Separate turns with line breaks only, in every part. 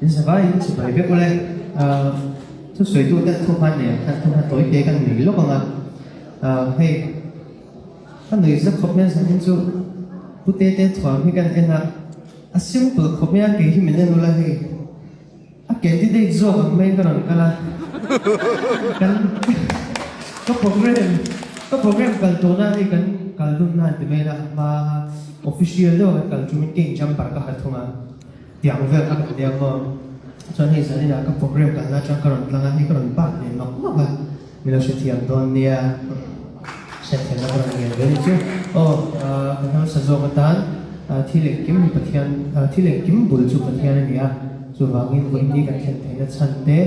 In zavai in chibai vek ule. Thusawitu ten thu hman nei ang khan thu hman tawi te kan nei lawk ang a. Hei ka nui zak khawp mai a zanin chu Pu Tete thuam hi kan en a, a simple khawp mai a kei hi min en ula hei. A candidate zawk ang mai ka rawn kal a, kan ka program ka program kal tawhna hei kan kal dun na an ti mai la, hma official deuh a kan kal chumin ka in jumper ka ha thung a, tiang vel kha kan nia maw, chuan hei zaninah ka program kalna atang ka rawn tlang a, hei ka rawn bat leh nawk nawk a, min lo hrethiam dawn nia, hriatthiamna ka rawn ngen ve ni chu. Aw kan hausa zawk atan thil engkim hi Pathian thil engkim bul chu Pathian a ni a. Chuvangin vawiin ni kan thlen theihna chhan te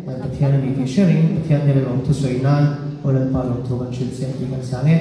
Pathian a ni tih hre reng Pathian hnena lawmthu sawi nan Aw Lalpa lawmthu kan hrilh che tih kan sang e.